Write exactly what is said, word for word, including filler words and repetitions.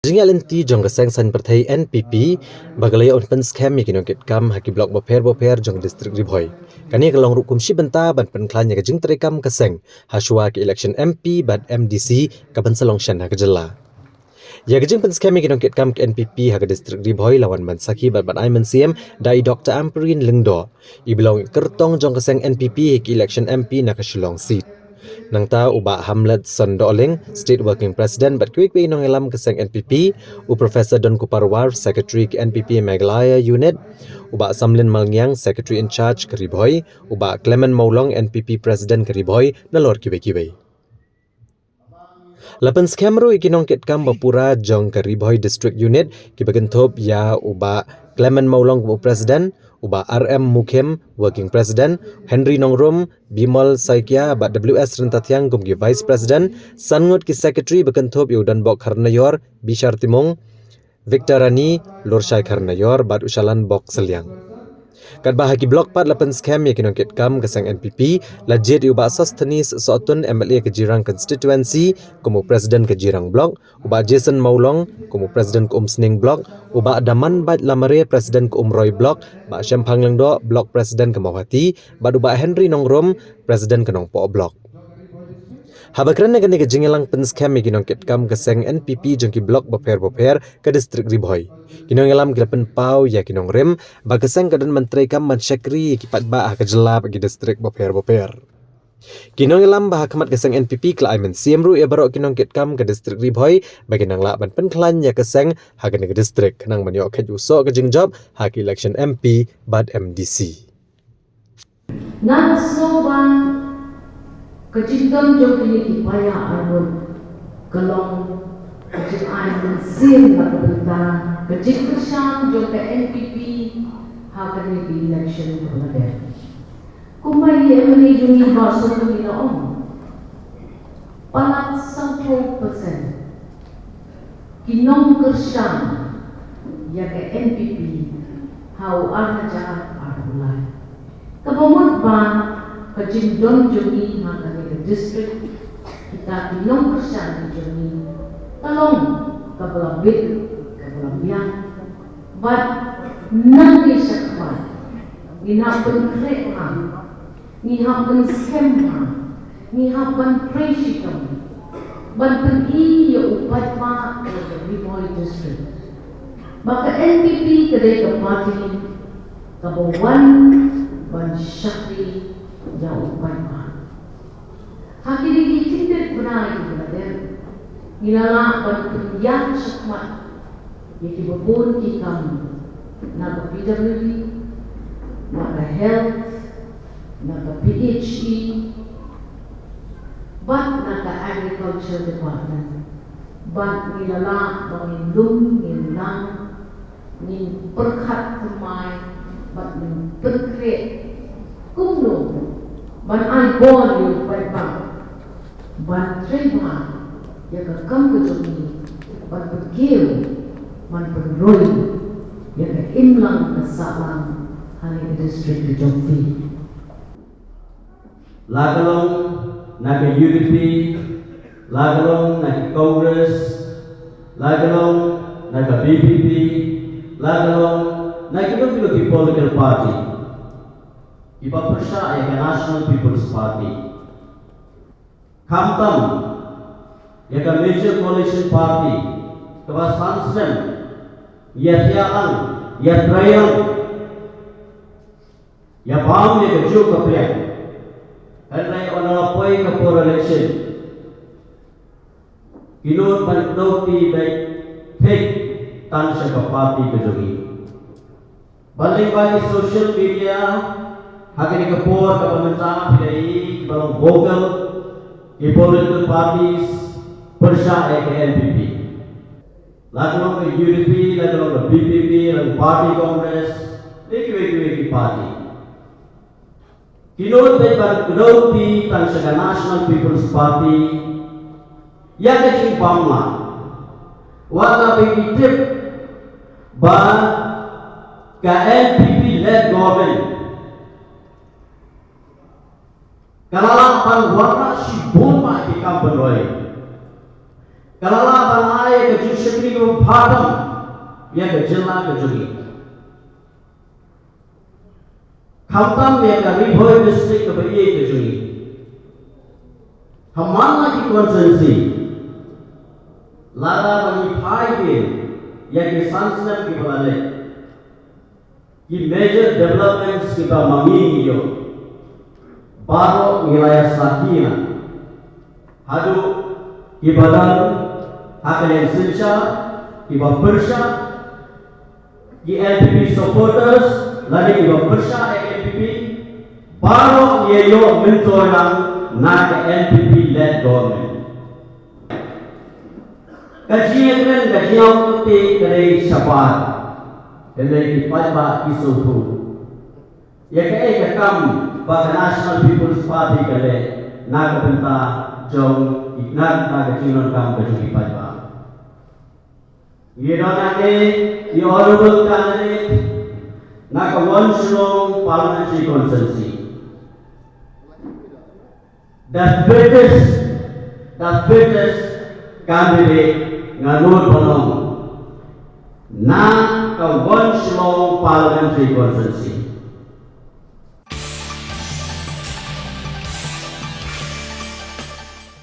Jingïaid lynti jong ka seng saiñ pyrthei N P P ba ka la ïoh pynskhem ïa ki nongkitkam ha ki block bapher bapher jong ka district Ri Bhoi. Kane ka long ruh kum shi bynta ban pynkhlaiñ ïa ka jingtrei kam ka seng ha shuwa ka election M P bad M D C ka ban sa long shen ha ka jylla. Ïa ka jingpynskhem ïa ki nongkitkam ka N P P ha ka district Ri Bhoi la wan ban sakhi bad ban ai mynsiem da i Doctor Ampareen Lyngdoh, i ba long i kyrtong jong ka seng N P P ha ka election M P na ka Shillong seat. Nangta u Bah Hamletson Dohling, State Working President, bad kiwei kiwei ki nongïalam ka seng N P P, u Professor Donkupar War, Secretary ka N P P Meghalaya Unit, u Bah Samlin Malngiang, Secretary in Charge ka Ri Bhoi, u Bah Clement Mawlong, N P P President ka Ri Bhoi, nalor kiwei kiwei. La pynskhem ruh ïa ki nongkitkam ba pura jong ka Ri Bhoi District Unit, ki ba kynthup ïa u Bah Clement Mawlong kum u President, u Bah R M Mukhim, Working President, Henry Nongrum, Bimal Saikia bad W S Ryntathiang kum ki Vice President, san ngut ki Secretary ba kynthup ïa u Donbok Kharnaior, Bishar Timung, Victor Rani, Lurshai Kharnaior bad u Shalan Bok Seliang. Katba ha ki block pat la pynskhem ïa ki nongkitkam ka seng N P P, la jied ïa u Bah Sosthenes Sohtun, M L A ka Jirang Constituency, kum u President ka Jirang Block, u Bah Jason Mawlong kum u President ka Umsning Block, u Bah Damanbait Lamare, President ka Umroi Block, Bah Shemphang Lyngdoh, Block President ka Mawhati, bad u Bah Henry Nongrum, President ka Nongpoh Block. Haba kren ha kane ka jingïalang pynskhem ïa ki nongkitkam ka seng N P P jong ki block bapher bapher ka district Ri Bhoi, ki nongïalam ki la pynpaw ïa ki nongrim ba ka seng ka don ban treikam ban shakri ïa ki paidbah ha ka jylla bad ki district bapher bapher. Ki nongïalam ba ha khmat ka seng N P P ki la ai mynsiem ruh ïa baroh ki nongkitkam ka district Ri Bhoi ba kin nang lah ban pynkhlaiñ ïa ka seng ha kane ka district, khnang ban ïoh kheit u soh ka jingjop ha ka election M P bad M D C. Nga sngew ba ka jingdon jong kine ki paidbah arngut ka long ka jingai mynsiem na ka bynta ka jingkyrshan jong ka N P P ha kane ka election kaba la dep. Kumba i M L A jong ngi Bah Sohtun i la ong, palat sanphew percent ki nongkyrshan ïa ka N P P ha u ar hajar arphew lai. Kaba mut ba ka jingdon jong ngi ha kane ka district, kita ki nongkyrshan ki jong ngi, ka long kaba la bit, kaba la biang. Bad nangne shakhmat ngin hap pynkhreh bha, ngi hap pynskhem bha, ngi hap ban trei shitom ban pyni ïa u paidbah ka Ri Bhoi District ba ka N P P ka dei ka party kaba wan ban shakri ïa u paidbah. Ha kine ki kyntien bnai kiba la dep, ngi la lah ban pynïaid shakhmat ïa kiba bun ki kam na ka P W D, na ka health, na ka P H E, bad na ka agriculture department. Bad ngi la lah ba ngin lum ngin lang, ngin pyrkhat thymmai bad ngin pynkhreh kumno ban ai bor ïa u paidbah ban trei bha ïa ka kam ka jong ngi, ban pynkiew, ban pynroi ïa ka imlang ka sahlang ha kane ka district ka jong phi. La ka long na ka U D P, la ka long na ka Congress, la ka long na ka V P P, la ka long na kino kino ki political party kiba pyrshah ïa ka National People's Party. Khamtam ïa ka Major Coalition Party kaba san snem ïa thiah lang, ïa trei lang, ïa bam ïa kajuh ka pliang. Hynrei ynda la poi ka por election, ki nud ban kdew kti beit thik tang sha ka party ka jong ngi. Ba lyngba ki social media ha kane ka por kaba mynta phi dei kiba long vocal, ki political parties pyrshah ïa ka N P P. La ka long ka U D P, la ka long ka V P P, la ka party Congress, ne kiwei kiwei ki party. Ki nud beit ban kdew kti tang sha ka National People's Party ïa ka jingbam la. Wat la phi tip ba ka N P P led government ka la lah ban wanrah shibun bha ki kam pynroi. Ka la lah ban ai ïa ka jingshakri kaba bha tam ïa ka jylla ka jong ngi. Khamtam ïa ka Ri Bhoi District kaba ïeit ka jong ngi. Ha man la ki constituency, lada ba ngi phai ïa ki san snem kiba la leit, ki major developments kiba ma ngi ngi ïoh, baroh ngi la ïa sakhi na. Haduh kiba don ha ka liang synshar, kiba pyrshah, ki N P P supporters lane kiba pyrshah ïa ka N P P, baroh ngi ïoh myntoi lang na ka N P P led government. Ka jingïakren, ka jingïakhun te ka dei shabar, ka dei ki paidbah ki sngewthuh ïa kaei ka kam ba ka National People's Party ka leh na ka bynta jong, na ka bynta ka jingdonkam ka jong ki paidbah. Ngi don hangne i honorable candidate na ka One Shillong Parliamentary Constituency, the fittest, the fittest candidate, nga nud ban ong, na ka One Shillong Parliamentary Constituency.